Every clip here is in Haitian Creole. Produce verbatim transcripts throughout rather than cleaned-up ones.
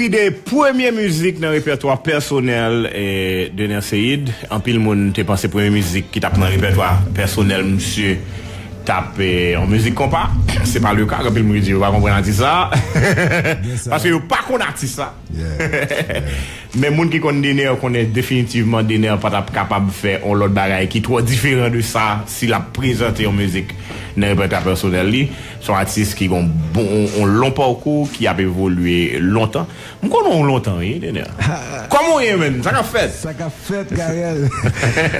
Ide premye mizik nan repètwa pèsonèl, eh, Dener Ceide. Anpil moun te panse premye mizik ki t ap nan repètwa pèsonèl misye t ap, eh, yon mizik konpa. Se pa le ka. Anpil moun ki di yo pa konprann atis sa. Paske yo pa konn atis sa. Men moun ki konn Dener konnen definitivman Dener pa t ap kapab fè yon lòt bagay ki twò diferan de sa si l ap prezante yon mizik nan repètwa pèsonèl li. Se yon atis ki gen yon bon, yon long pakou, ki ap evolye lontan. M konnen w lontan, wi, Dener. Kòman w ye, menn? Sa k ap fèt? Sa k ap fèt, Carel?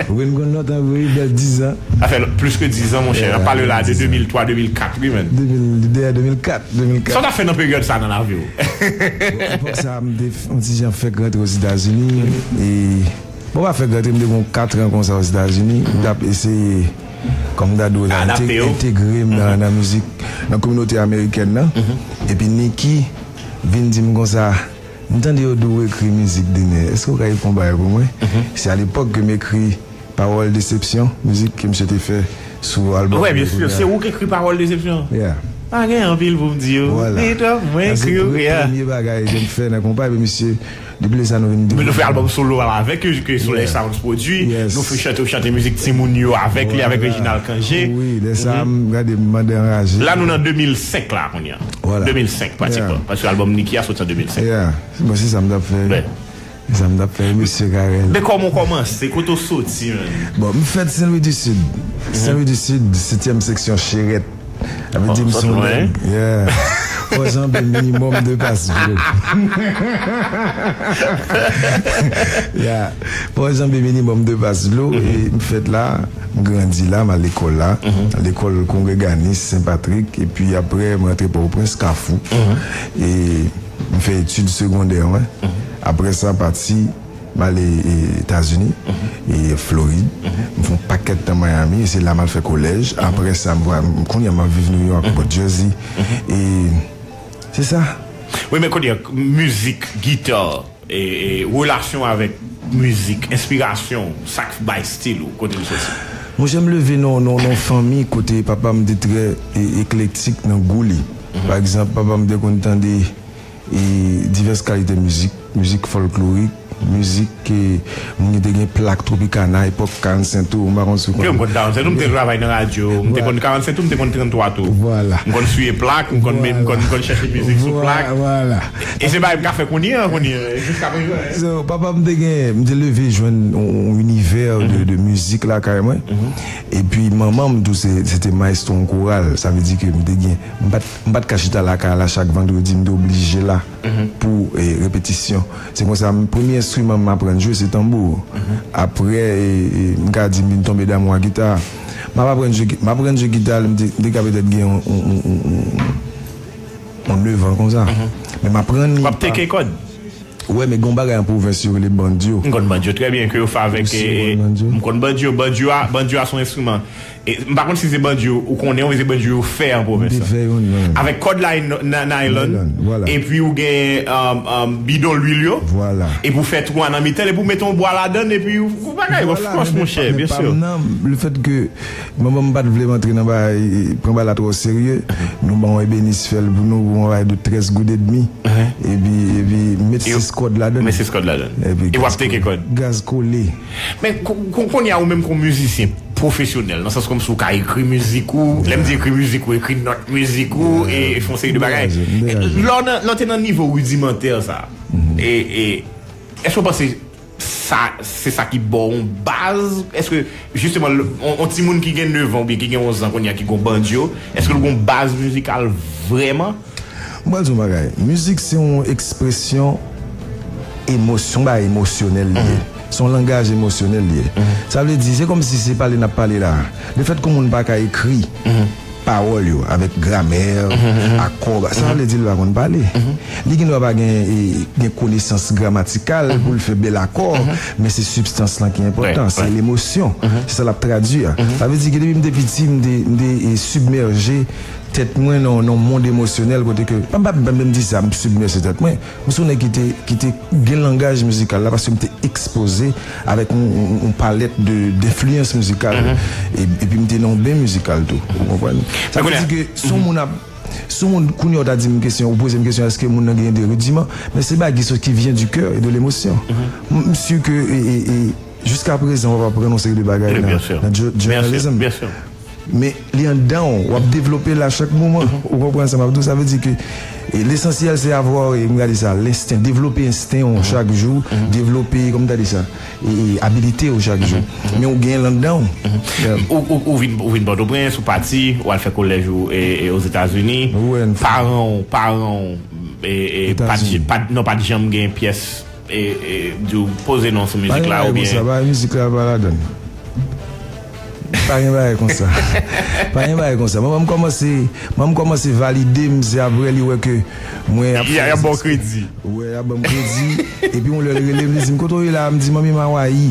Wi, m konn lontan, wi, bèl dizan. Sa fè plis ke dizan, monchè. N ap pale la de demil twa, demil kat, wi, menn. Demil, dèyè demil kat, demil kat. Sa w t ap fè nan peryòd sa nan lavi w? Bon, epòk sa, m te f-, yon ti jan fèk rantre Ozetazini. E, bon, pa fèk rantre, m te gen yon kat an konsa Ozetazini. M t ap eseye, kòm m ta di w la, entegre m nan, nan mizik, nan kominote amerikèn nan. Epi Nicky vin di m konsa, "M tande yo di w ekri mizik, Dener. Èske w ka ekri yon bagay pou mwen?" Se alepòk ke m ekri Pawòl Desepsyon, mizik ke misye te fè sou albòm. Wè, byen si, se ou ki ekri Pawòl Desepsyon? Yeah. Pa gen anpil pou m di w. Vwala. Sa se premye bagay ke m fè nan konpa, epi misye, depi lè sa nou vin. Men nou fè albòm solo a avèk yo, ke Soleil Sounds pwodui. Nou fè chante, chante mizik timoun yo avèk li, avèk Reginald Cangé. Wi, lè sa, m gade, m mande anraje. La, nou nan de mil senk la, kounye a. Vwala. De mil senk, pratikman. Paske albòm Nicky a soti an de mil senk. Yeah. Bon, se sa m t ap fè. Se sa m t ap fè, mesye Carel. Men kòman w kòmanse? Kote w soti, menn? Bon, m fèt Sen Lwi di Sid. Sen Lwi di Sid, setyèm seksyon Cherèt. Sa vle di m se yon nèg. Yeah. Fò janbe minimòm de pas dlo. Yeah. Fò janbe minimòm de pas dlo. E m fèt la, m grandi la, m al lekòl la. Lekòl Kongreganis Sen Patrik. Epi apre, m rantre Pòtoprens, Kafou. E M fè etid segondè mwen. Apre sa, pati, m ale, e, Etazini, e Florid. M fè yon pakèt tan Miami, e se la m al fè kolèj. Apre sa, m, m, kounye a, m ap viv New York, New Jersey. E se sa. Wi, men kounye a, mizik, gita, e, e, relasyon avèk mizik, enspirasyon, sa k bay stil ou, kote l soti? Monchè, m leve nan, nan, nan yon fanmi kote papa m te trè, e, eklektik nan gou li. Pa egzanp, papa m te konn tande e divès kalite mizik, mizik fòlklorik, mizik ke moun ki te gen plak Tropicana, epòk karannsenk tou, m pa konn si w konnen. Yo, m konn karannsenk tou, m te travay nan radyo, m te konn karannsenk tou, m te konn tranntwa tou. Vwala. M konn siye plak, m konn, m konn, m konn chèche mizik sou plak. Vwala. E se bagay m ka fè kounye a, kounye a, jiska prezan, hein. So, papa m te gen, m te leve jwenn yon, yon inivè de, de mizik lakay mwen. Epi manman m tou, se, se te maestro yon koral. Sa vle di ke m te gen, m pa t, m pa t ka chita lakay la chak vandredi, m te oblije la pou, e, repetisyon. Se konsa, m, premye enstriman m aprann jwe, se tanbou. Apre, e, e, m ka di m vin tonbe damou ak gita. M ap aprann jwe, m aprann jwe gita, m te, m te ka petèt gen yon, yon, yon, yon, yon, yon nevan konsa. Men m aprann li. W ap teke kòd? Wè, men gen yon bagay an pwovens yo rele bandyo. M konn bandyo trè byen, ke yo fè avèk, e, m konn bandyo. Bandyo a, bandyo a se yon enstriman. E, m pa konn si se bandyo ou konnen, oubyen se bandyo yo fè an pwovens la. Avèk kòd la, na-, naylon, epi ou gen, um, um, bidon lwil yo, epi ou fè twou a nan mitan l, epi ou mete yon bwa ladan l, epi ou, ou bagay, of course, monchè, byen si. Lefètke manman m pa t vle m antre nan bagay, pran bagay la twò serye, nou ban yon ebenis fè l pou nou, pou yon bagay de trèz goud edmi, epi, epi met sis kòd ladan l. Met sis kòd ladan l. Epi w ap teke kòd. Gaz kole. Men ko-, ko-, kounye a ou menm kon mizisyen pwofesyonèl, nan sans kòmsi ou ka ekri mizik ou, lè m di ekri mizik ou, ekri nòt mizik ou, e fè yon seri de bagay. Lè w nan, lè w te nan nivo ridimantè sa, e, e, èske w panse sa, se sa ki ba w yon baz? Èske, jisteman, yon, yon timoun ki gen nèf an oubyen ki gen onz an kounye a ki gon bandyo, èske l gon baz mizikal vrèman? M pral di w yon bagay. Mizik se yon ekspresyon emosyon, yon bagay emosyonèl li ye. Se yon langaj emosyonèl li ye. Sa vle di, se kòmsi se pale n ap pale la. Lefètke yon moun pa ka ekri pawòl yo avèk gramè, akò, sa vle di l pa konn pale. Li gendwa pa gen, e, gen konesans gramatikal pou l fè bèl akò, men se sibstans lan ki enpòtan, se lemosyon. Se sa l ap tradui a. Sa vle di ke depi m te piti, m te, m te, e, sibmèje tèt mwen nan, nan yon mond emosyonèl kote ke, pa, pa, pa menm di sa, m sibmèje tèt mwen. M se yon nèg ki te, ki te gen langaj mizikal la paske m te ekspoze avèk yon, yon, yon palèt de, denfliyans mizikal. E, epi m te nan yon ben mizikal tou. Ou konprann? Sa vle di ke si yon moun ap, Si yon moun kounye a w ta di m kesyon, ou poze m kesyon, èske moun nan gen de ridiman? Men se bagay ki sot, ki vyen du cœur et de l'émotion. M, m si ke, e, e, e, jiska prezan, w ap aprann yon seri de bagay nan, nan journalism. Men li anndan w, w ap devlope l a chak moman. Ou konprann sa m ap di w? Sa vle di ke, e, lesansyèl se avoir, e, m gade sa, lensten, devlope ensten w chak jou, devlope, kòman m ta di sa, e, e, abilite w chak jou. Men ou gen l anndan w. Yeah. Ou, ou, ou vin, ou vin Pòtoprens, ou pati, ou al fè kolèj ou e, e, Ozetazini. Paran w, paran w, e, e, pa t, pa t, non, pa t janm gen pyès e, e, di w poze non sou mizik la oubyen. Bagay mizik la pa ladan. Pa gen bagay konsa. Pa gen bagay konsa. Manman m kòmanse, manman m kòmanse valide m, se apre li wè ke mwen ap fè. Y ap ba w kredi. Wi, y ap ban m kredi. Epi yon lè l rele m, li di m, "Kote w ye la?" M di, "Manmi, m Awayi."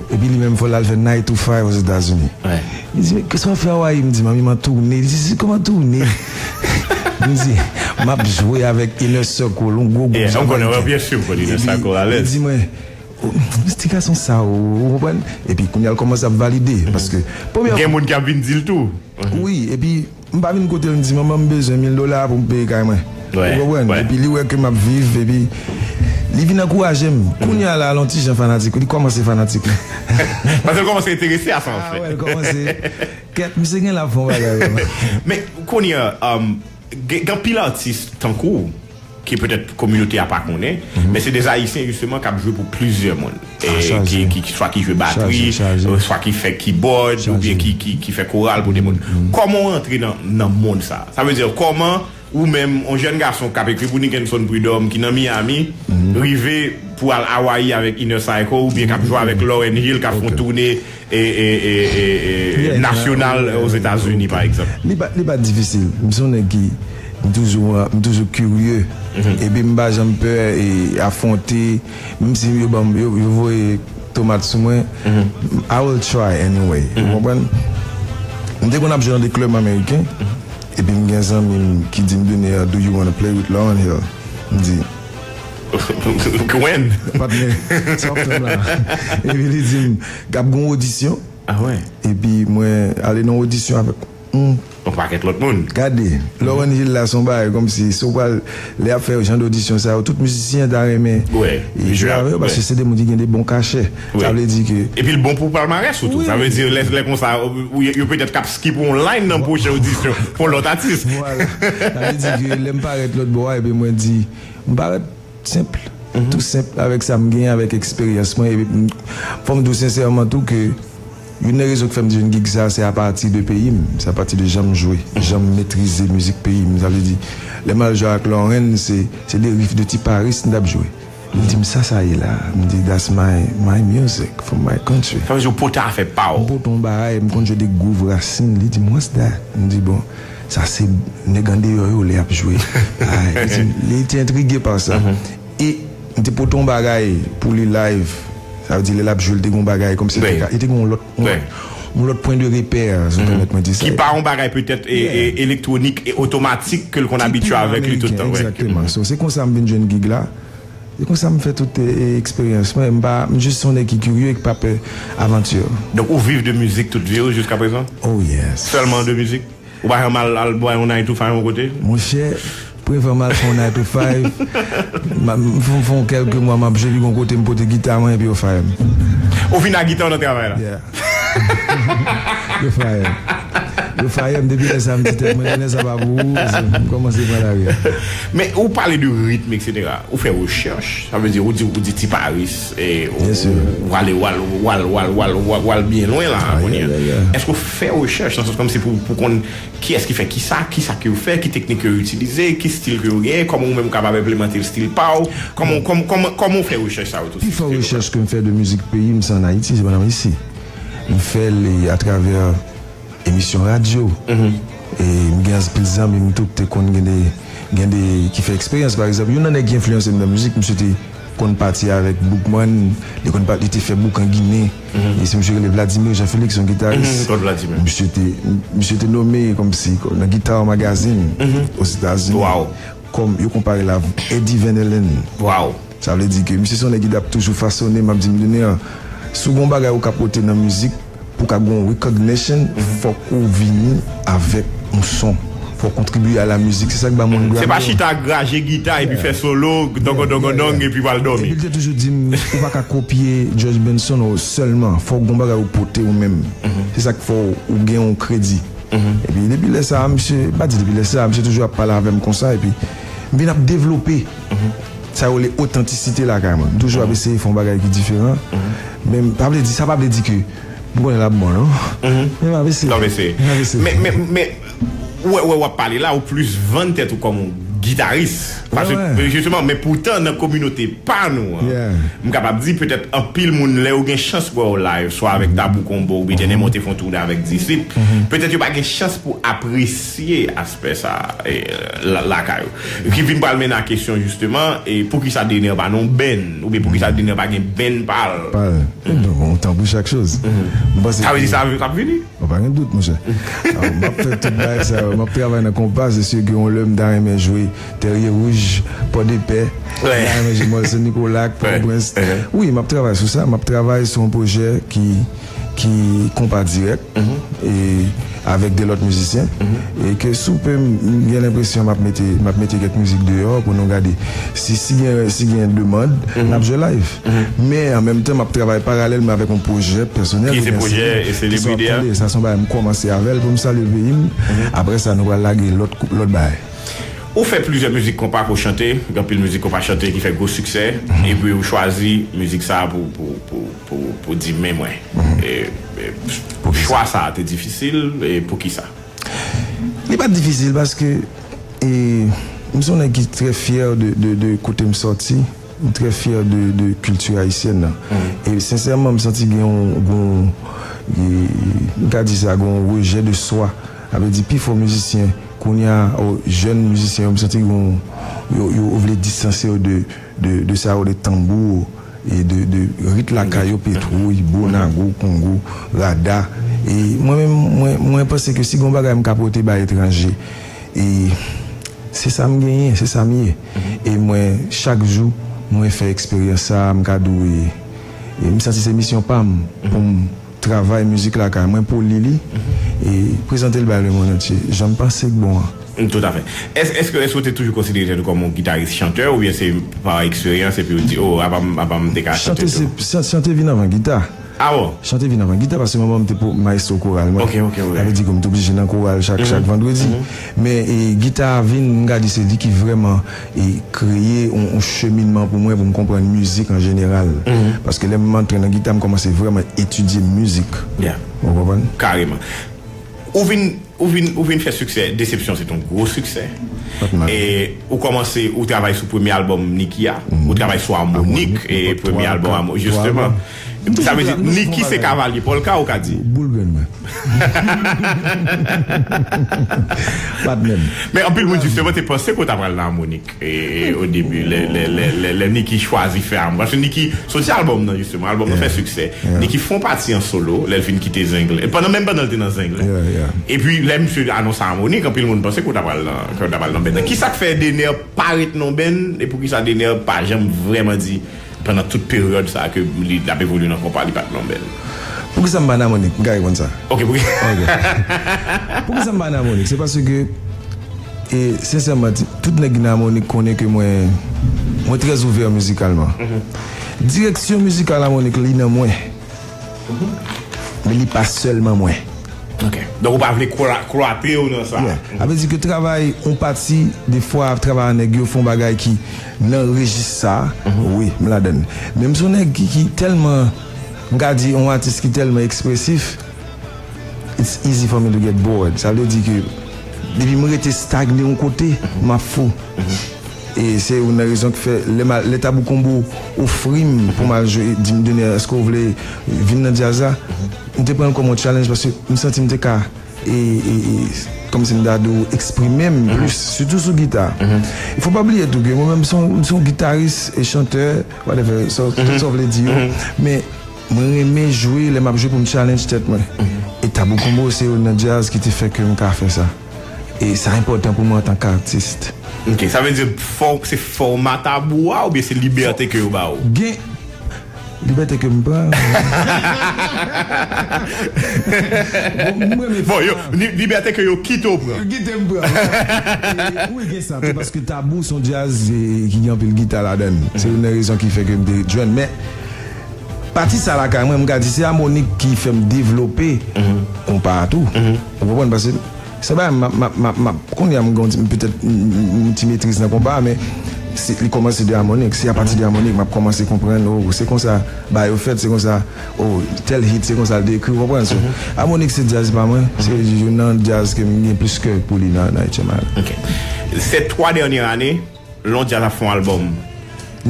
Epi li menm fò l al fè nine to five Ozetazini. Li di, "Men kisa w ap fè Awayi?" M di, "Manmi, m an toune." Li di, "Kòman toune?" M di, "M ap jwe avèk Inner Circle, yon gwo gwoup Jamayken." Epi li di mwen, "Oh, ti gason sa, ou konprann?" Epi kounye a l kòmanse ap valide, paske premye. Gen moun k ap vin di l tou. Wi, epi m pa vin kote l, m di, "Manman, m bezwen mil dola pou m peye kay mwen." Ou konprann? Epi li wè ke m ap viv, epi li vin ankouraje m. Kounye a la, l on ti jan fanatik, li kòmanse fanatik. Paske l kòmanse enterese a sa w ap fè. Ah, wè, l kòmanse. Kèt, misye gen la pou fè yon bagay, vrèman. Men, kounye a, um, gen gen anpil atis tankou w, ki petèt kominote a pa konnen, men se de Ayisyen, jisteman, k ap jwe pou plizyè moun. E ki, ki, ki, swa ki jwe batri, swa ki fè kibòd, oubyen ki, ki, ki fè koral pou de moun. Kòman w antre nan, nan mond sa? Sa vle di, kòman ou menm, yon jèn gason k ap ekri pou Nickenson Prud'homme, ki nan Miami, rive pou al Awayi avèk Inner Circle, oubyen k ap jwe avèk Lauryn Hill, k ap fè yon toune e, e, e, e, e, nasyonal Ozetazini, pa egzanp? Li pa, li pa difisil. M se yon nèg ki, m toujou, m toujou kirye. Epi m pa janm pè e afwonte, menm si yo ban m, yo, yo voye tomat sou mwen, I will try anyway. Ou konprann? M te konn ap jwe nan de klèb ameriken, epi m gen zanmi m ki di m, "Dener, do you wanna play with Lauryn Hill?" M di, Gwen. Patnè, sa w ap fè m la? Epi li di m, "K ap gen yon odisyon." Ah wè? Epi mwen ale nan yon odisyon avèk yon pakèt lòt moun. Gade, Lauryn Hill la se yon bagay kòmsi, si w pral, lè y ap fè jan de odisyon sa yo, tout mizisyen ta renmen jwe avè yo, paske se de moun ki gen de bon kachè. Sa vle di ke. Epi l bon pou palmarès ou tou. Sa vle di, lè, lè konsa, ou, yo petèt k ap skip yon line nan pwochen odisyon pou yon lòt atis. Vwala. Sa vle di ke lè m parèt lòt bò a, epi mwen di, m parèt senp, tou senp, avèk sa m genyen, avèk eksperyans mwen. Epi m, fò m di w sensèman tou ke youn nan rezon ki fè m di jwenn gig sa, se apati de peyi m, se apati de jan m jwe, jan m metrize mizik peyi m. Sa vle di, lè m al jwe ak Lauryn, se, se de riff de Ti Paris m t ap jwe. Li di m, "Sa sa ye la?" M di, "That's my, my music from my country." Sa vle di w pote afè pa w. M pote yon bagay, m konn jwe de groove rasin. Li di m, "What's that?" M di, "Bon, sa se nèg andeyò yo lè y ap jwe." Li te entrige pa sa. E m te pote yon bagay pou li live. Sa vle di, lè l ap jwe, li te gen yon bagay kòmsi li te gen yon lòt, yon lòt pwen de repè, si w pèmèt mwen di sa. Ki pa yon bagay petèt e, e, elektwonik e otomatik ke l konn abitye avèk li tout tan. Egzakteman. So, se konsa m vin jwenn gig la. Se konsa m fè tout e, e, eksperyans mwen. M pa, m jis yon nèg ki kirye e ki pa pè avanti. Donk, ou viv de mizik tout vi w jiska prezan? Oh yes. Sèlman de mizik? Ou pa janm al, al bwè yon nine to five yon kote? Monchè, prevan m al fè yon nine to five, m, m, m fè, fè yon kèlke mwa m ap jwe, epi gon kote m pote gita mwen, epi yo fire m. Ou vin ak gita w nan travay la? Yeah. Yo fire m. Yo fire m depi lè sa, m di tèt mwen, depi lè sa pa pou ou, m kòmanse pran lari a. Men ou pale de ritm, etsetera. Ou fè rechèch, sa vle di, ou di, ou di Ti Paris, e, ou, ou ale, ou al, ou al, ou al, ou al, ou al, ou al byen lwen la, kounye a. Èske ou fè rechèch, nan sans kòmsi pou, pou konn kiyès ki fè kisa, kisa ke yo fè, ki teknik ke yo itilize, ki stil ke yo genyen, kòman ou menm ou kapab enplimante l stil pa w, kòman, kòman, kòman, kòman ou fè rechèch sa yo tou? Pi fò rechèch ke m fè de mizik peyi m, se an Ayiti, se pa nan Risi. M fè l atravè emisyon radyo. E m gen anpil zanmi m tou ki te konn gen de, gen de, ki fè eksperyans. Pa egzanp, youn nan nèg ki enfliyanse m nan mizik, misye te konn pati avèk Boukman, li konn pa, li te fè Boukan Ginen. E se misye rele Vladimir Jean Felix, yon gitaris. Misye te, misye te nome kòmsi nan Guitar Magazine Ozetazini. Kòm yo konpare l a Eddie Van Halen. Sa vle di ke misye se yon nèg ki t ap toujou fasone m, ap di m, "Dener, si w gen yon bagay ou ka pote nan mizik, pou w ka gen yon recognition, fòk ou vini avèk yon son." Fò w kontribiye a la mizik, se sa k ba moun gramè yo. Se pa chita graje gita epi fè solo, dongon dongon dong, epi w al dòmi. Epi l te toujou di m, ou pa ka kopye George Benson sèlman, fò w gen yon bagay ou pote ou menm. Se sa k fè w gen yon kredi. Epi depi lè sa a, misye, m pa di depi lè sa a, misye toujou ap pale avè m konsa, epi m vin ap devlope. Sa yo rele otantisite lakay mwen. M toujou ap eseye fè yon bagay ki diferan. Men pa vle di, sa pa vle di ke m konnen l ap bon, non. Men m ap eseye. M ap eseye. Men, men, men, ou wè, wè, w ap pale la, ou plis vann tèt ou kòm yon gitaris. Paske, jisteman, men poutan, nan kominote pa nou an, m kapab di, petèt, anpil moun, lè yo gen chans wè w live, swa avèk Tabou Combo, oubyen dènèyèman w te fè yon toune avèk Disip, petèt yo pa gen chans pou apresye aspè sa a, e, la- lakay ou. Ki vin pral mennen a kesyon, jisteman, e poukisa Dener pa nan yon band, oubyen poukisa Dener pa gen band pa l? Pa l. Donk, yon tan pou chak choz. M panse Sa vle di ke sa ap vini? Bon, pa gen dout, monchè. Ah, m ap fè tout bagay sa yo. M ap travay nan konpa, se si ke yon lè m ta renmen jwe Tèrye Wouj, Pòdepè, m ta renmen jwe Mòl Sen Nikola, Pòtoprens. Wi, m ap travay sou sa. M ap travay sou yon pwojè ki, ki konpa dirèk, e avèk de lòt mizisyen. E ke sou pe, m gen lenpresyon m ap mete, m ap mete kèk mizik deyò pou nou gade si, si gen, si gen demann, n ap jwe live. Men an menm tan, m ap travay paralèlman avèk yon pwojè pèsonèl. Ki se pwojè Selebrite a? Sa se yon bagay m kòmanse avè l pou m salye peyi m. Apre sa, nou pral lage lòt kou- lòt bagay. Ou fè plizyè mizik konpa ke w chante, gen anpil mizik konpa chante ki fè gwo siksè, epi ou chwazi mizik sa a pou, pou, pou, pou, pou di men mwen. E, e, chwa sa a te difisil, e poukisa? Li pa t difisil paske, e, m se yon nèg ki trè fyè de, de, de kote m sòti, m trè fyè de, de kilti ayisyèn nan. E sensèman, m santi gen yon, gen yon, e, m ka di sa, gen yon rejè de swa. Sa vle di, pifò mizisyen, kounye a, o, jèn mizisyen yo, m santi gen yon, yo, yo vle distanse yo de, de, de sa yo rele tanbou, e de, de rit lakay yo, petwo, ibo, nago, kongo, rada. E mwen menm, mwen, mwen panse ke si gen yon bagay m ka pote bay etranje, e se sa m genyen, se sa m ye. E mwen, chak jou, mwen fè eksperyans sa a, m ka di w, e, e m santi se misyon pa m pou m travay mizik lakay mwen, pou li, li, e prezante l bay lemonn antye, jan m panse k bon an. Toutafè. Èske, èske, èske ou te toujou konsidere tèt ou kòm yon gitaris chantè, oubyen se pa eksperyans epi ou di, o, apa m, apa m te ka chante tou? Chante se, chan- chante vin anvan gita. Ah bon? Chante vin anvan gita, paske manman m te pou- mayestwo koral mwen. Ok, ok, ok. Sa vle di ke m te oblije nan koral chak, chak vandredi. Men, e, gita a vin, m ka di se li ki vrèman, e, kreye yon, yon cheminman pou mwen, pou m konprann mizik an jeneral. Paske lè m antre nan gita, m kòmanse vrèman etidye mizik. Ou konprann? Kareman. Ou vin, ou vin, ou vin fè siksè. Desepsyon, se t on gwo siksè. E ou kòmanse, ou travay sou premye albòm Niki a. Ou travay sou Amonique, e premye albòm Amonique, jisteman. Sa vle di, Niki se kavalye pòlka, ou ka di? Boul grenn mwen. Pa t menm. Men anpil moun, jisteman, te panse ke w ta pral nan Amonique. E, e, o debi, lè, lè, lè, lè, lè Niki chwazi fè Amonique. Paske Niki soti albòm nan, jisteman. Albòm nan fè siksè. Niki fè yon pati an solo, lè l fin kite Zenglen. E pandan, menm pandan l te nan Zenglen. Epi, lè misye anonse Amonique, anpil moun panse ke w ta pral nan, ke w ta pral nan band nan. Kisa k fè Dener pa ret nan band, e poukisa Dener pa janm vrèman di, pandan tout peryòd sa a ke li, l ap evolye nan konpa, li pa t nan band? Poukisa m pa nan Amonique? M ka reponn sa. Ok, poukisa? Ok. Poukisa m pa nan Amonique? Se paske, e, sensèman, ti- tout nèg ki nan Amonique konnen ke mwen, mwen trè ouvè mizikalman. Direksyon mizikal Amonique, li nan mwen. Men li pa sèlman mwen. Ok. Donk, ou pa vle klwa- klwate w nan sa. Yeah. Sa vle di ke travay, yon pati, defwa, travay a nèg yo, fè yon bagay ki nan rejis sa, wi, m ladann. Men m se yon nèg ki, ki tèlman, m ka di, yon atis ki tèlman ekspresif, it's easy for me to get bored. Sa vle di ke depi m rete stagne yon kote, m ap fou. E se youn nan rezon ki fè, lè m a- lè Tabou Combo ofri m pou m al jwe, di m, Dener, èske w vle vin nan djaz la? M te pran l kòm yon challenge paske m santi m te ka, e, e, e, kòmsi m ta di w, eksprime m plis, sitou sou gita. Fò pa bliye tou ke mwen menm, m se yon, m se yon gitaris e chantè, whatever, sa, tout sa w vle di yo. Men mwen renmen jwe, lè m ap jwe pou m challenge tèt mwen. E Tabou Combo se youn nan djaz ki te fè ke m ka fè sa. E sa enpòtan pou mwen antanke atis. Ok, sa vle di fò, se fòma Tabou a oubyen se libète ke yo ba ou? Gen, Libète ke m pran. Bon, mwen, men bon, yo, li- libète ke yo kite w pran. Yo kite m pran. E, wi, gen sa tou, paske Tabou se yon djaz e, ki gen anpil gita ladan l. Se youn nan rezon ki fè ke m te jwenn. Men, pati sa lakay mwen, m ka di se amonik ki fè m devlope konpa a tou. Ou konprann? Paske se bagay m ap, m ap, m ap, m ap, kounye a m gen yon ti- petèt m- m- m- ti metriz nan konpa a, men se- li kòmanse de amonik. Se apati de amonik m ap kòmanse konprann, oh, se konsa bagay yo fèt, se konsa, oh, tèl hit, se konsa l te ekri, ou konprann? So, amonik se djaz pa mwen, se youn nan djaz ke m gen plis kè pou li nan, nan H M I. Ok. Ces trois dernières années, lè yon djaz ap fè yon albòm,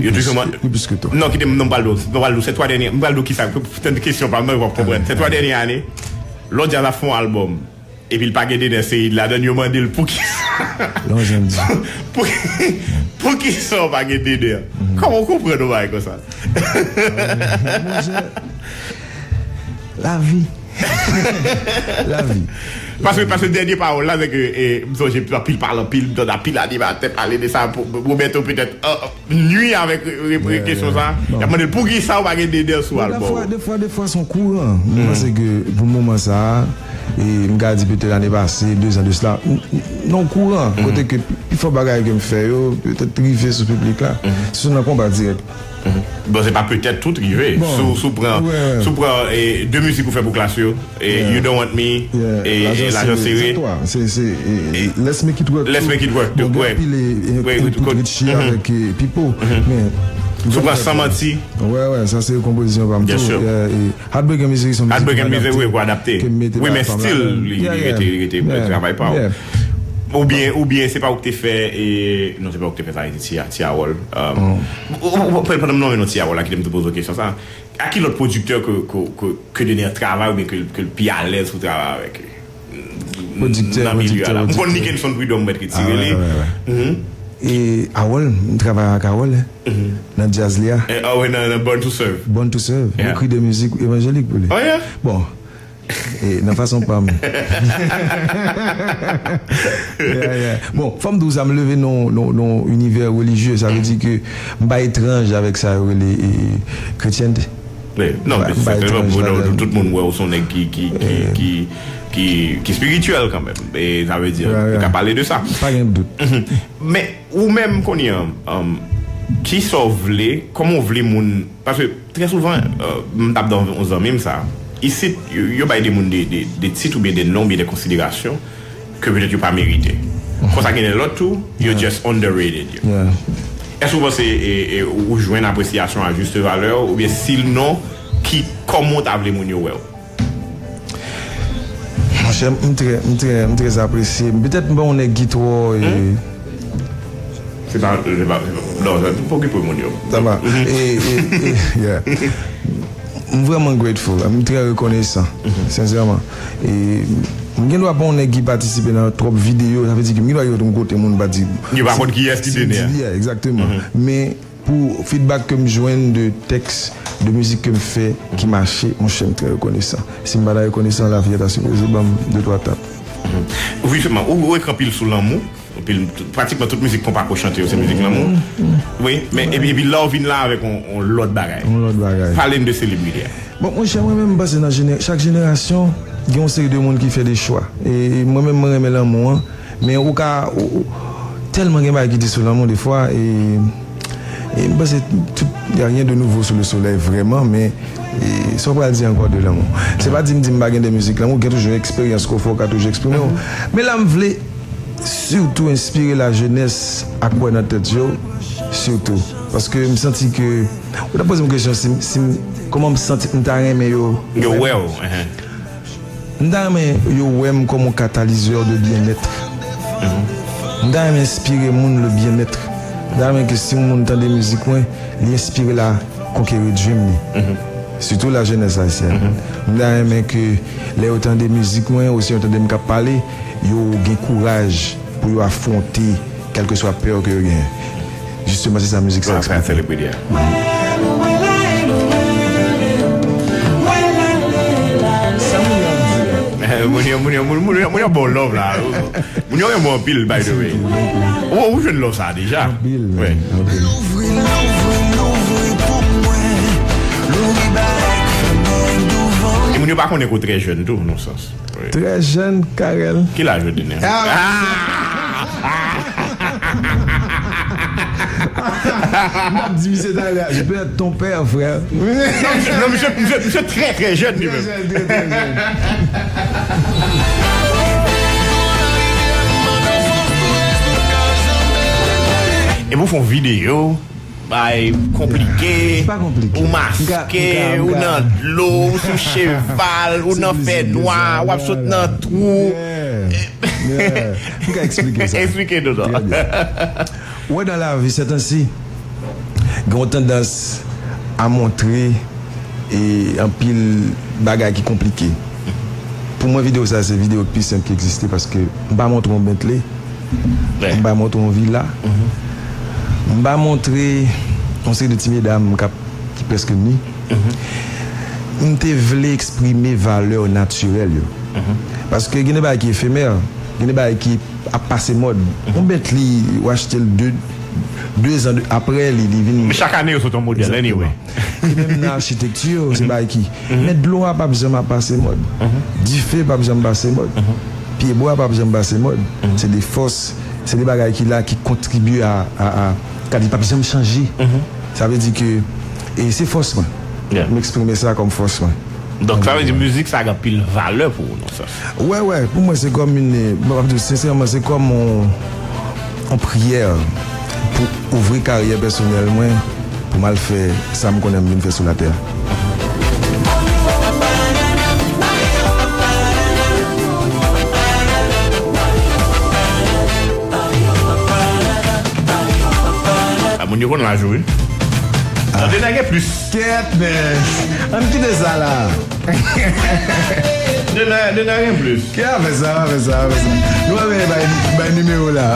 yo toujou man- li plis ke twa. Non, kite m, non, m pral di w, m pral di w, ces trois dernières, m pral di w kisa, pou tande kesyon pa m nan, w ap konprann. Ces trois dernières années, lè yon djaz ap fè yon albòm, epi l pa gen Dener Ceide ladan l, yo mande l poukisa. Lè yon jèn di. Pou, poukisa w pa gen Dener? Kòman w konprann yon bagay konsa? Monchè, lavi. Lavi. Paske, paske dènye pawòl la, se ke, e, m sonje anpil pale anpil, m tande anpil animatè pale de sa, pou- Roberto petèt, a, nui avèk re- re- kesyon sa. Y ap mande l, poukisa w pa gen Dener sou albòm? Defwa, defwa, defwa, se yon kouran. Mwen panse ke pou moman sa a, e m ka di petèt lane pase, de zan de sila, n- n- nan yon kouran, kote ke pifò bagay ke m fè yo, petèt rive sou piblik la. Se nan konba dirèk. Bon, se pa petèt tout rive. Bon, si w- si w pran, si w pran, e, de mizik ou fè pou Klass yo, e, You Don't Want Me, e, e, Lajan Sere. Se, se, e, e, Let's Make It Work tou. Let's Make It Work tou, wi. Bon, gen anpil, e, e, wi, input Richie avèk, e, Pipo. Men, si w pran San Manti. Wè, wè, sa se konpozisyon pa m tou. Byen si. E, e, Heartbreak and Misery se yon mizik ke m adapte. Wi, men still, li, li rete, li rete travay pa w. Oubyen, oubyen se pa ou ki te fè, e, non, se pa ou ki te fè sa, se Ti, Ti Harold. Um, ou, ou, ou, pandan m nonmen non Ti Harold la, kite m tou poze w kesyon sa. A ki lòt pwodiktè ke, ke, ke, ke Dener travay oubyen ke, ke l pi alèz pou travay avèk li? Pwodiktè, nan milye a la. M konn Nickenson Prud'homme mèt retire li. E Harold, m travay ak Harold, nan djaz li a. E, a wi, nan, nan Born to Serve. Born to Serve. M ekri de mizik evanjelik pou li. Oh, yeah? Bon, e, nan fason pa m. Yeah, yeah. Bon, fò m di w sa, m leve nan, nan, nan yon inivè relijye, sa vle di ke m pa etranj avèk sa yo rele, e, kretyènte. Wi, non, men sètènman, bon, non, tout moun wè w se yon nèg ki, ki, ki, ki, ki, ki espirityèl kanmenm. E sa vle di, nou ka pale de sa. Pa gen dout. Men, ou menm kounye a, um, kisa w vle, kòman w vle moun, paske trè souvan, euh, m t ap di yon zanmi m sa, isit, yo, yo bay de moun de, de, de tit oubyen de non, oubyen de konsiderasyon ke petèt yo pa merite. Konsa gen de lòt tou, yo just underrated yo. Èske w panse, e, e, ou jwenn apresyasyon a jis valè w, oubyen si non, ki, kòman w ta vle moun yo wè w? Monchè, m trè, m trè, m trè apresye. Petèt m pa yon nèg ki twò, e, Se pa, se pa, non, sa, pa okipe moun yo. Sa va. E, e, e, yeah. M vrèman grateful. M trè rekonesan, sensèman. E m gen dwa pa yon nèg ki patisipe nan twòp videyo, sa vle di ke m gen dwa rive yon kote moun pa di. Yo pa konn kiyès ki Dener. Yeah, egzakteman. Men pou feedback ke m jwenn de tèks, de mizik ke m fè ki mache, monchè, m trè rekonesan. Si m pa ta rekonesan, lavi a ta sipoze ban m de twa tap. Wi, jisteman, ou, ou ekri anpil sou lanmou. Anpil, tout- pratikman tout mizik konpa ke w chante yo, se mizik lanmou. Wi, men epi, epi la w vin la avèk yon, yon lòt bagay. Yon lòt bagay. Pale n de selebrite a. Bon, monchè, mwen menm, m panse nan jenè- chak jenerasyon, gen yon seri de moun ki fè de chwa. E mwen menm, mwen renmen lanmou an. Men ou ka, ou- ou- tèlman gen bagay ki di sou lanmou defwa, e, e m panse tout, y a rien de nouveau sous le soleil, vrèman, men, e, sa w pral di ankò de lanmou? Se pa di m di m pa gen de mizik lanmou, gen toujou eksperyans ke w fè, w ka toujou eksprime w. Men la, m vle sitou enspire lajenès a kwè nan tèt yo, sitou. Paske m santi ke, ou ta poze m kesyon, si, si, kòman m santi, m ta renmen yo. Yo wè w, enhen. M ta renmen yo wè m kòm yon katalizè de byennèt. M ta renmen enspire moun le byennèt. M ta renmen ke si yon moun tande mizik mwen, li enspire l a konkeri dream li. Sitou lajenès ayisyèn. M ta renmen ke lè yo tande mizik mwen, osi yo tande m k ap pale, yo gen kouraj pou yo afwonte kèlkeswa pè ke yo genyen. Jisteman, se sa mizik sa eksplike. Sa moun yo ap di a. Moun yo, moun yo, moun, moun yo, moun yo ba w love la. Moun yo renmen w anpil, by the way. Ou, ou jwenn love sa deja. Anpil, anpil. Louvri, louvri, louvri pou mwen. E moun yo pa konnen ke w trè jèn tou, nan sans. Trè jèn, Carel. Ki laj ou, Dener? Ah! M ap di misye talè, je peux être ton père, frère. Non, misye, misye, misye trè, trè jèn, li menm. Trè jèn, trè, trè jèn. E pou fè yon videyo, bay konplike, ou maske, ou nan dlo, ou sou cheval, ou nan fè nwa, w ap sot nan twou. M ka eksplike sa. Eksplike nou non. Ou wè, nan lavi, sètansi, gen yon tandans a montre e anpil bagay ki konplike. Pou mwen, videyo sa, se videyo ki pi senp ki egziste, paske m pa montre yon Bentley, m pa montre yon vila, m pa montre yon seri de ti medam k ap, ki prèske ni. M te vle eksprime valè natirèl yo. Paske gen de bagay ki efemè, gen de bagay ki ap pase mòd. Yon Bentley, ou achte l de, de zan de, apre, li, li vin. Men chak ane, yo sot yon modèl, anyway. E menm nan achitekti, se bagay ki. Men dlo a p ap janm ap pase mòd. Dife p ap janm pase mòd. Pyebwa p ap janm pase mòd. Se de fòs, se de bagay ki la, ki kontribye a, a, a, kadi p ap janm chanje. Sa vle di ke, e se fòs mwen. M eksprime sa kòm fòs mwen. Donk, sa vle di mizik sa gen anpil valè pou ou, nan sans. Wè, wè, pou mwen, se kòm yon, mwen, m ap di w sensèman, se kòm yon, yon priyè pou ouvri karyè pèsonèl mwen, pou m al fè sa m konnen m vin fè sou latè a. A, moun yo konn laj ou, wi. Tande, nèg gen plis. Kèt, men. Ann kite sa la. Dener, Dener gen plis. Ki afè sa, afè sa, afè sa. Nou pa vle bay, bay nimewo la.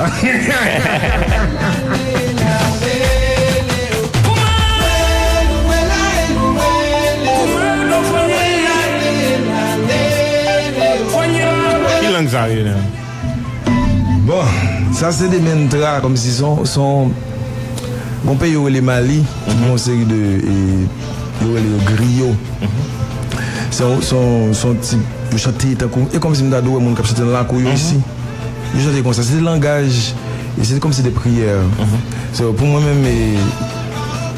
Ki lang sa ye, Dener? Bon, sa se de mentra, kòmsi se yon, se yon, gon peyi yo rele Mali, ki gen yon seri de, e, yo rele yo griyo. Se yon, se yon, se yon tip, yo chante tankou, e kòmsi m ta dwe wè moun k ap chante nan lakou yo isi. Yo chante konsa, se de langaj, e se kòmsi de priyè. So, pou mwen menm, e,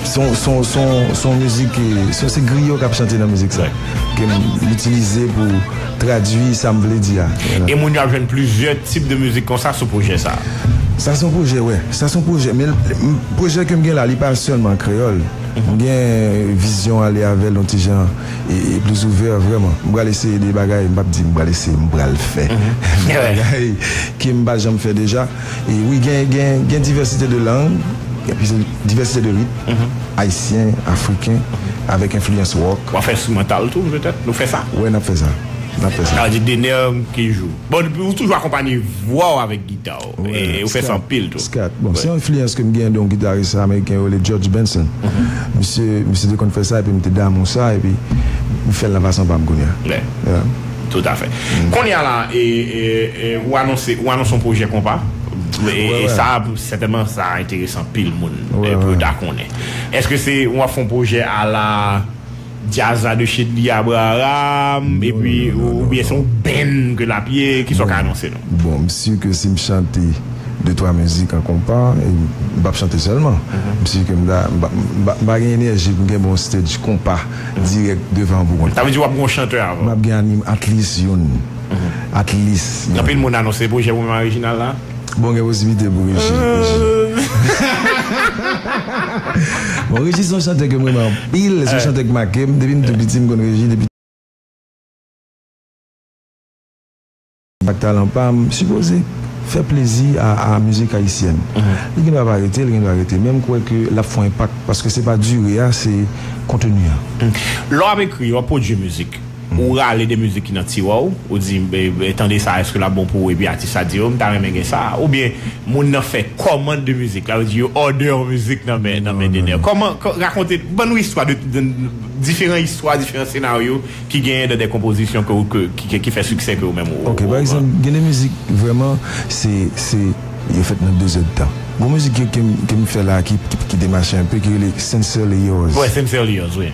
se yon, se yon, se yon, se yon mizik, e, se, se griyo k ap chante nan mizik sa. Ke m itilize pou tradui sa m vle di a. E moun yo ap jwenn plizyè tip de mizik konsa sou pwojè sa a? Sa se yon pwojè, wè. Sa se yon pwojè. Men l, m, pwojè ke m gen la, li pa sèlman kreyòl. M gen vizyon ale avè l yon ti jan e, e plis ouvè, vrèman. M pral eseye de bagay, m p ap di m pral eseye, m pral fè. De bagay ke m pa janm fè deja. E wi, gen, gen, gen divèsite de lang, gen divèsite de ritm, ayisyen, afriken, avèk enfliyans wòk. W ap fè enstrimantal tou, petèt? Nou fè sa? Wè, n ap fè sa. N ap fè sa. Sa vle di Dener Kijou. Bon, ou toujou akonpanye vwa w avèk gita w. E, e ou fè sa anpil tou. Scat. Bon, se yon enfliyans ke m gen de yon gitaris ameriken yo rele George Benson. Misye, misye te konn fè sa, epi m te damou sa, epi m fè l nan fason pa m kounye a. Tout à fait. Kounye a la, e, e, e, ou anonse, ou anonse yon pwojè konpa. E, e sa, sètènman, sa enterese anpil moun, e, pou yo ta konnen. Èske se, w ap fè yon pwojè ala djaz la de Chedly Abraham, epi, oubyen se yon band ke l ap ye, kisa w ka anonse nou? Bon, m si ke si m chante de twa mizik an konpa, e m p ap chante sèlman. M si ke m ta, m pa, m pa, m pa gen enèji pou m kenbe yon stage konpa dirèk devan pou kont. Sa vle di w ap gen yon chantè avan? M ap gen anim-, at least youn. At least youn. Anpil moun anonse pwojè pou menm Reginald la. Bon, gen posiblite pou Reji, Reji. Bon, Reji se yon chantè ke m renmen anpil, se yon chantè k make m. Depi m tou piti, m konn Reji depi ak talan pa m, sipoze fè plezi a, a mizik ayisyèn. Li gen dwa pa rete, li gen dwa rete, men m kwè ke l ap fè yon enpak, paske se pa dire a, se konteni an. Lè w ap ekri, w ap pwodui mizik, ou rale de mizik ki nan tiwa w, ou di, "E, e, tande sa, èske l ap bon pou ou?" Epi atis la di, "O, m ta renmen gen sa." Oubyen, moun nan fè kòmand de mizik la, yo di yo òdè yon mizik nan men, nan men Dener. Kòman, kò-, rakonte, ban nou istwa de, de, diferan istwa, diferan senaryo ki genyen nan de konpozisyon ke ou, ke, ki, ki, ki fè siksè ke ou menm ou, ou, ou pran? Ok, pa egzanp, gen de mizik, vrèman, se, se, yo fèt nan de zèdtan. Gon mizik ke, ke, ke m fè la, ki, ki, ki te mache enpe, ki rele Sincerely Yours. Wi, Sincerely Yours, wi.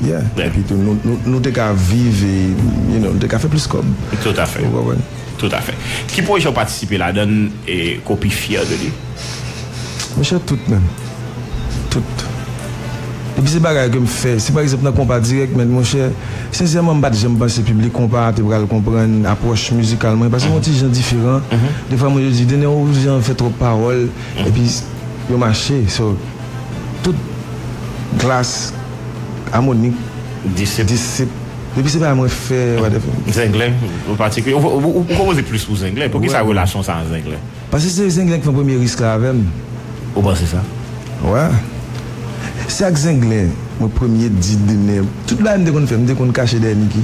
yo. Yeah. Epi tou, nou, nou, nou te ka viv, e, you know, nou te ka fè plis kòb. Toutafè. Ou konprann? Toutafè. Ki pwojè w patisipe ladan l e ke w pi fyè de li? Monchè, tout menm. Tout. Epi se bagay ke m fè. Si pa egzanp nan konpa dirèk, men monchè, sensèman, m pa t janm panse piblik konpa a te pral konprann apwòch mizikal mwen. Paske m yon ti jan diferan. Defwa, mwen, yo di, Dener, ou jan fè twòp pawòl. Epi, yo mache. So, tout glas, amonik, disip. Disip. Epi se pa mwen fè, whatever. Zenglen, an patikilye. Ou, ou, ou, ou konpoze plis pou Zenglen. Poukisa relasyon sa a Zenglen? Paske se Zenglen ki fè premye risk la avè m. Ou panse sa? Wè. Se ak Zenglen mwen premye di Dener. Tout bagay m te konn fè, m te konn kache dèyè Niki.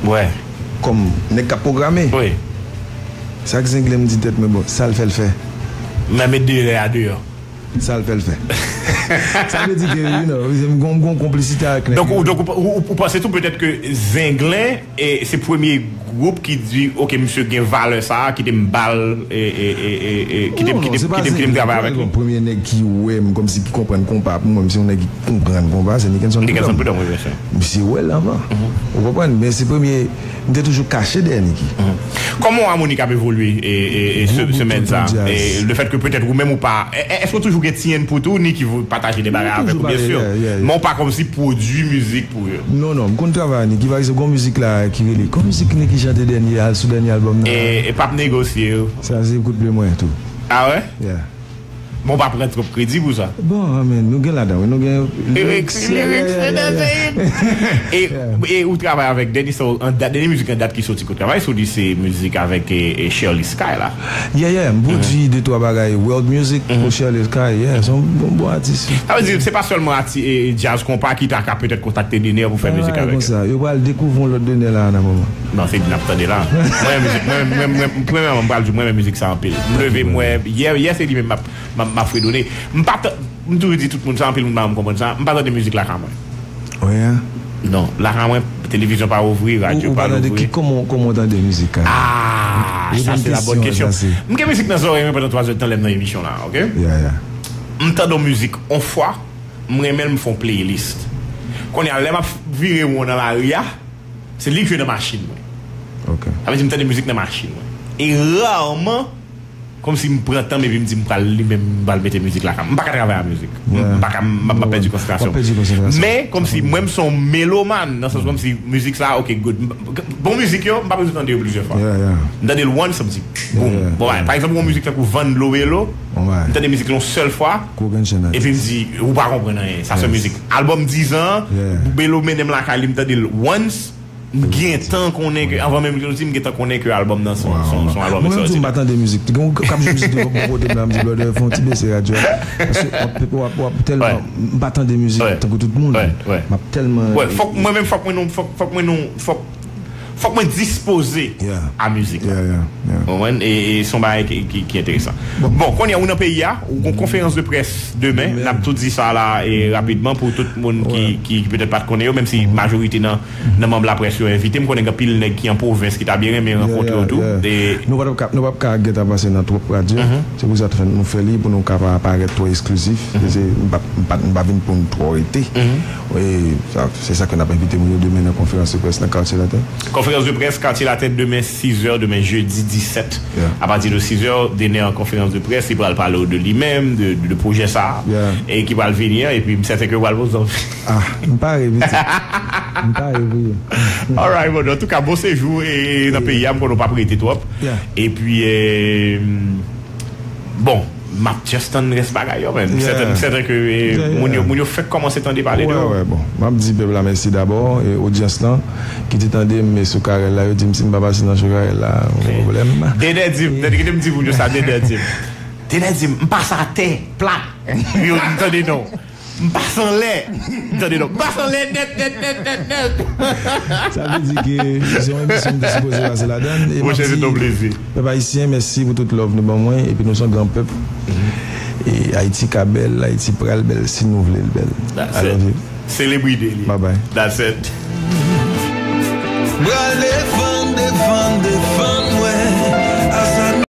Wè. Kòm nèg k ap pwograme. Wi. Se ak Zenglen m di tèt mwen, bon, sa l fè l fè. M met Dener a deyò. Sa l fè l fè. Sa vle di ke, you know, m gon, m gon konplisite ak nèg yo. Donk, ou, donk, ou, ou, ou panse tou petèt ke Zenglen e se premye gwoup ki di, "Ok, misye gen valè sa a, kite m ba l, e, e, e, e, e, kite m, non, kite m, se pa kite m, kite m travay avèk li." Bon, premye nèg ki wè m kòmsi ki konprann konpa pou mwen, m se yon nèg ki konprann konpa, se Nickenson Prud'homme. Nickenson Prud'homme, wi, byen si. M se wè l anvan. Ou konprann? Men se premye, m te toujou kache dèyè Niki. Kòman w wè Monik ap evolye, e, e, e, se, semèn sa? E, le fèt ke petèt ou menm ou pa, e, e, èske w toujou gen ti input ou, Niki pataje de bagay avèk ou, byen si. Men w pa kòmsi pwodui mizik pou yo. Non, non, m konn travay Niki, pa egzanp, gon mizik la ki rele, gon mizik Niki chante dènye, al sou dènye albòm nan. E, e p ap negosye yo. Sa se kout plim mwen tou. Ah wè? Yeah. Bon, pa pran twòp kredi pou sa. Bon, amen, nou gen ladan, wi, nou gen lyrics, lyrics, yeah, yeah, yeah. E, e ou travay avèk dènye, so, an dat, dènye mizik an dat ki soti ke w travay sou li, se mizik avèk, e, e Shirley Sky la. Yeah, yeah, m pwodui de twa bagay world music pou Shirley Sky, yeah, se yon bon, bon atis. Sa vle di, se pa sèlman ati-, e, djaz konpa ki ta ka petèt kontakte Dener pou fè mizik avèk yo. Konsa, yo pral dekouvri yon lòt Dener la nan moman. Non, se li n ap tande la. Mwen, mizik, mwen, mwen, mwen, premyèman, m pral di, mwen, mizik sa anpil. M leve, mwen, yè, yè, se li menm m ap, m ap, m ap fredone. M pa t-, m toujou di tout moun sa, anpil moun pa janm konprann sa. M pa tande mizik lakay mwen. Wi, hein? Non, lakay mwen, televizyon pa ouvri, radyo pa louvri. Ou, ou pa tande ki, kòman, kòman w tande mizik, hein? Ah, sa se la bòn kesyon. M gen mizik nan zòrèy mwen pandan twa zè tan lè m nan emisyon la, ok? Yeah, yeah. M tande yon mizik yon fwa, m renmen l, m fè yon playlist. Kounye a, lè m ap vire won nan lari a, se li k jwe nan machin mwen. Ok. Sa vle di m tande mizik nan machin mwen. E rarman, kòmsi m pran tan m epi m di m pral li menm, m pral mete mizik lakay m. M pa ka travay ak mizik. M, m pa ka, m, m ap pèdi konsantrasyon. W ap pèdi konsantrasyon. Men, kòmsi mwen, m se yon melomàn, nan sans kòmsi mizik sa, ok, good. M, bon mizik yo, m pa bezwen tande yo plizyè fwa. Yeah, yeah. M tande l once, m di, boom. Yeah, yeah. Bon, pa egzanp, yon mizik tankou Van Dlo Belo, m tande mizik la yon sèl fwa, epi m di, ou pa konprann anyen, sa se mizik. Albòm diz an, Belo mennen m lakay li, m tande l once, m gentan konnen ke, anvan menm ke nou di, m gentan konnen ke albòm nan se yon, se yon, se yon albòm ekstraòdinè. Mwen menm tou, m pa tande mizik. Gen yon k ap jwe mizik de bò kote m la, m di, brother, fè yon ti bese radyo a. Paske w ap, w ap, w ap tèlman, m pa tande mizik tankou tout moun. M ap tèlman. Wè, fòk, mwen menm, fòk mwen non, fòk, fòk mwen non, fòk, fòk mwen dispoze a mizik la. Ou konprann? E, e se yon bagay ki, ki, ki enteresan. Bon, kounye a, ou nan peyi a, ou gon konferans de près demen, n ap tou di sa la, e rapidman, pou tout moun ki, ki, ki petèt pa t konnen yo, menm si majorite nan, nan manm laprès yo envite. M konnen gen anpil nèg ki an pwovens ki ta byen renmen rankontre w tou. E nou p ap ka, nou p ap ka gentan pase nan twòp radyo. Se pou sa nou fè li, pou nou ka pa parèt twò eksklizif. Se, m pa, m pa, m pa vin pou n twò rete. E sa, se sa ke n ap envite moun yo demen nan konferans de près nan Katye Latè. Konferans de près Katye Latè demen, sizè, demen jedi disèt. Apati de sizè, Dener an konferans de près, li pral pale w de li menm, de, de, de pwojè sa a, e ki pral vini an, epi m sèten ke w pral poze. Ah, m pare, pitit. M pare pou yo. Alright, bon, antouka, bon sejou e, e nan peyi a, m konnen w p ap rete twòp. Epi, e, bon, m ap just tann rès bagay yo, man. M sèten, m sèten ke, e, moun yo, moun yo fèk kòmanse tande pale de yo. Wè, wè, bon. M ap di pèp la mèsi dabò, e odyans lan, ki te tande m sou Karèl la, yo di m si m pa pase nan show Karèl la, m gen pwoblèm. Dener di m, tande, kite m di moun yo sa, Dener di m. Dener di m, m pase atè, plat. Yo, m tande non. M pase anlè. Tande non. M pase anlè nèt, nèt, nèt, nèt, nèt. Sa vle di ke se yon emisyon m te sipoze pase ladan l. E m ap di pèp ayisyen, mèsi pou tout love nou ban mwen. Epi nou se yon gran pèp. E Ayiti ka bèl, Ayiti pral bèl si nou vle l bèl. I love you. Selebrite li. Bye bye. That's it. Pral defann, defann, defann.